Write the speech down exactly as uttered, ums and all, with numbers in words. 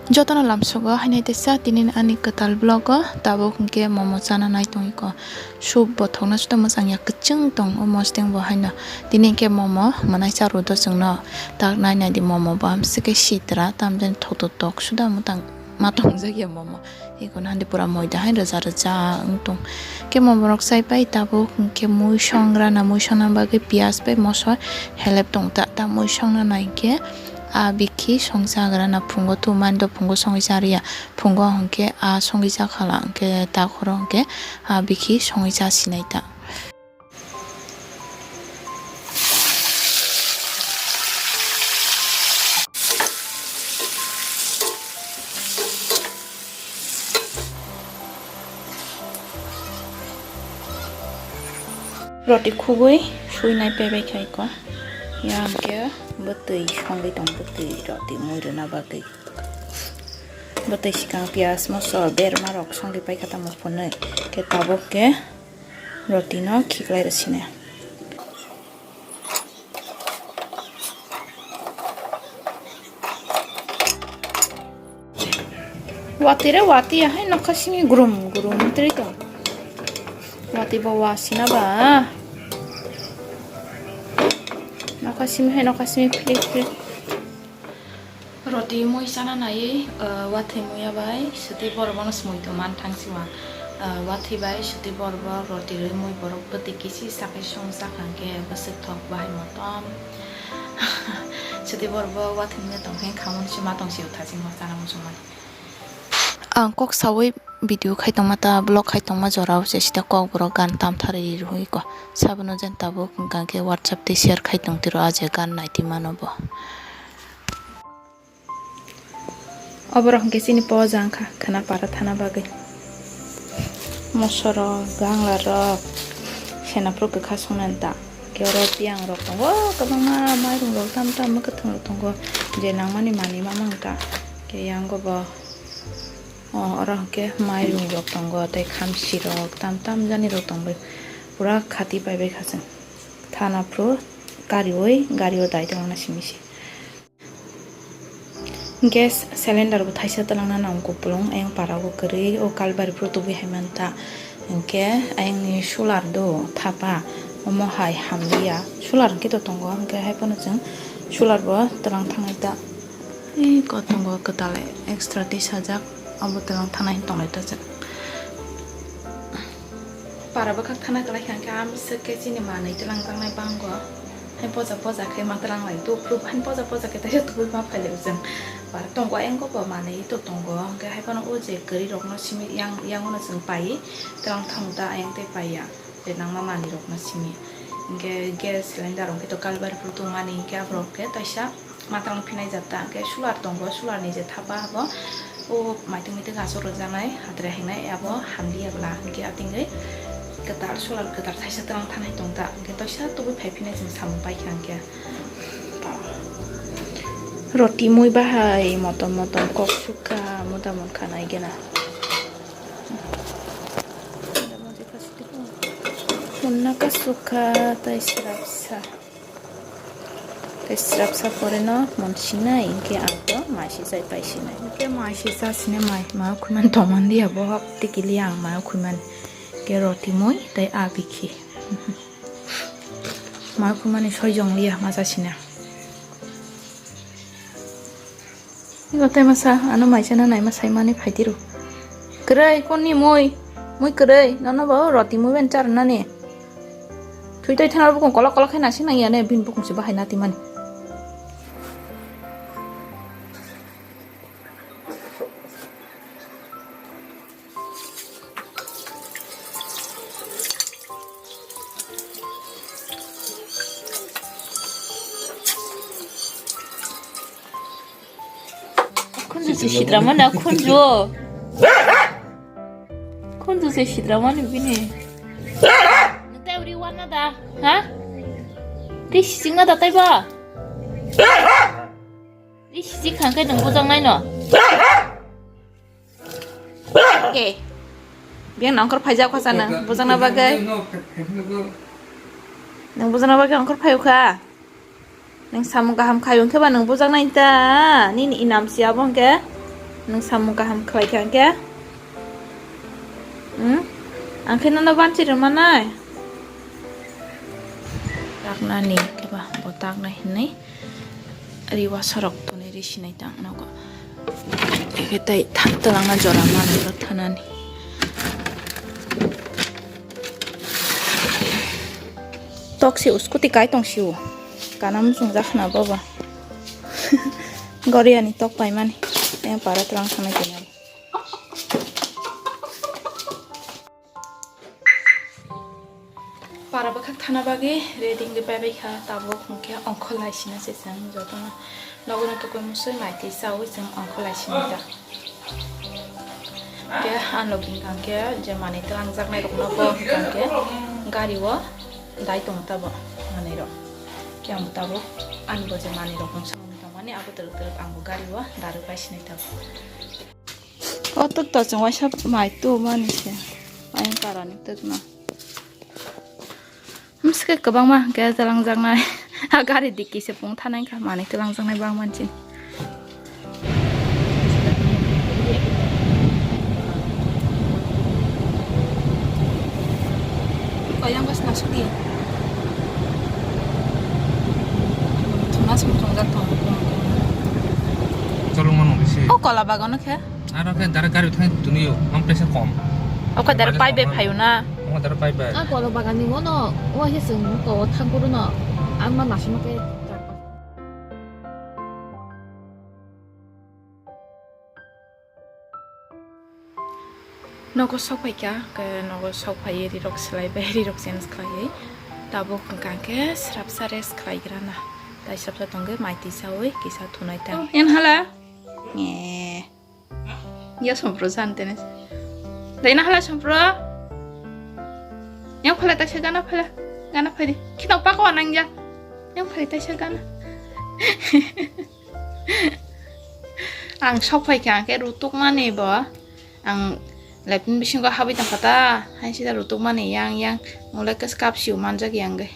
Jotono lamsogo hainai teisa tini ani kwtal vlog o tabuk hwnkhe momo chana nai tongwi ko. Soup bo thokna suda mwchang ya kwchwng tong o mosdeng bo haino. Tini hwnkhe momo mwnaisa rwdo chwngno tak nai nai di momo bo amswkhe sitra tamjani thokto tok suda mwtang ma tongjak ya momo. Eko hande pura moida hai rwja rwja wng tong. Khe momo rok chai pai tabuk hwnkhe mui song rana mui songna bagwi piyaj bai moso helep tong ta ta mui songna nai khe. A bikhi songchagra na phungo tumani do phungo songwi chariya phungo hwnkhe a songwi chakhala hwnkhe takhoro hwnkhe a bikhi songwi chasinai ta. Roti khubui suinai pebai khai ko. Ya hwnkhe bwtwi songwi tong bwtwi roti mui rwna bagwi. Bwtwi swkang piyaj moso berma rok songwi paikha tamo phunwi. Khe tabuk khe roti no khiklai rw sini. Watwi re watwi ya hai nokha simi grum grum wngtwi tong. Watwi bo wasina ba. Nokha simi hai nokha simi philip philip. Roti mui chana naiwi, ah, watwi muya bai swtwi borok bono swmui tongma thangsiwa. Ah, watwi bai swtwi borok bo roti rwi mui borok bwtwi kisi sakai song sakha hwnkhe bwswk thok bahai motom. Swtwi borok bo watwi muya tongkhe khamoni se ma tongsi uthasingma chana muchungmani. Ang kok sawi video khai tongma ta vlog khai tongma jora o se sita kok borok gan tam thari rwui ko sabono jen tabuk hwnkha khe WhatsApp tei share khai tong tiro a je gan nai twi mano bo. Oborok hwnkhe chini poja wngkha khwna para thana bagwi. Mosorok, ganglarok, senaphuru kwkha songna ta. Khe oro tiyang rok tongo, kwbangma mairung rok tam tam mwkhwtwng rok tongo. Je nangmani manwi ma mang ta. Khe yango bo, o, oro hwnkhe mairung rok tongo, tei khamsi rok tam tam jani rok tongbai. Pura khati paibai kha chwng. Thana phuru kariui gari o dai tongna simi se. Gas cylinder bo thaisa twlangna nango kupulung, ayang para o kwrwi, o kalbari phuru tubui hai manta. Hinkhe ayangni solar do thapa, omo hai hamliya. Solar hinkhe to tongo, hinkhe hai phano chwng solar bo twlang thangnai ta. Ei kotongo kwtal extra tisajak, abo twlang thangnai tonglaita chwng. Para bwkhak thana kwlai kha hinkhe amswk khe chini manwi twlang tangnai bango. Hai poja poja khe ma twlang lai tuphru, hai poja poja khe taisa tubui ma phai lai chwng. Bar tongo ayang kobo manwi to tongo, hinkhe hai phano o je kwrwi rokno simi yang, yangono chwng pai twlang thang ta ayang tei paiya je nangma manwi rokno simi. Hinkhe gas cylinder rok khe to kalbari phuru tongmani hinkhe aborok khe taisa. Matwrwng phinai jata, hwnkhe solar tongo, solar ni je thapa abo, o maitung maitung aswk rwjaknai, hatre hingnai abo hamliya bwla, hwnkhe atingwi kwtal solar kwtal thaisa twlang thanai tongta, hwnkhe toisa tubui phai phinai chwng samung paikha hwnkhe. Roti mui bahai motom motom kok sukha, muda munkha naigena. Munna ka sukha tai srapsa. Tei srapsa pore no monsinai, hinkhe ang to mai se chai pai sinai. Hinkhe mai se cha sine mai, mai o khuimani tongmani ya, bohok tikili ang mai o khuimani. Hinkhe roti mui tei a bikhi. Mai o khuimani soi jong liya ma cha sine. Iko tei masa, ano mai chana nai ma sai mani phai diru. Kwrwi, konni mui? Mui kwrwi, nono bo roti mui bai charnani. Thwi twi thana bukung kolok kolok khe nasi nang ya ne, bini bukung se bahai nati mani. Khunju se sidra mani, khunju. Khunju se sidra mani bini. Nang tei uri wana da, ha? Tei sijing na da tei ba? Tei sijik khang khe nung bujang nai no. Ke. Biang nongkhor phaijak khosa nang bujang na bagwi. Nang bujang na bagwi nongkhor phayu kha. Nang samung kaham khayu khe ba nang bujang nai ta. Nini inam si abo hwnkhe. Nwng samung kaham khlai kha hwnkhe? Hmm? Ang khe nono banchi rwmanai? Taknani khe ba, bo taknai hinwi riwa sorok tonwi ri sinai tang nogo. Ekhe tei thak twlangna jora manwi rw thanani. Tok se uskuti kai tong sio. Kana muchung jak khna bobo. Goriani tok paimani. Yang para twlang sanai tini. Para bwkhak thana bagwi ready wngwi paibai kha, tabuk hwnkhe ongkho lai sina se chwng jotono. Nogo no tukui musui mai twi chaui chwng ongkho lai sina ta. Khe ang logi hwnkha khe je manwi twlangjaknai rokno bo hwnkha khe gari o dai tongo tabo manwi rok. Khe ang bo tabuk ani bo je manwi rok mungsa mungwi tongmani abo twrwk twrwk ang bo gari o darwi pai sinai tabuk. O tok to chwng waisa mai tu mani se. Ayang para ni tok no. Mske kwbangma hwnkhe twlangjaknai. A gari diki se pung thanai kha manwi twlangjaknai bang mansin. Koyang bas nasuk di. Thuna sum thongjak thong. Cholong mano bisi. O kola bagan no khe. Aro khe dara gari thang tunio, ang pressure kom. Oka dara pai be phayo na. Oka dara pai be. A kola bagan ni mono, o he sung ko thang kuru no. Ang ma nasima ke. Nogo sok phaikha, ke nogo sok phaiwi rirok swlaibai, rirok change khlaiwi. Tabuk hwnkha khe srapsa rest khlaigrana. Tai srapsa tongwi mai twi sawi kisa thunai ta. En hala. Nge. Ya sompro san tene. Dai na hala sompro. Yang phala taisa gana phala. Gana phadi. Khino pako nang ya. Yang phadi taisa gana. Ang sok phaikha, ang khe rutuk mani bo. Ang lepin bisingo habwi tongkha ta. Hai sida rutuk mani yang yang. Mulai khe skap siu manjak yang ge.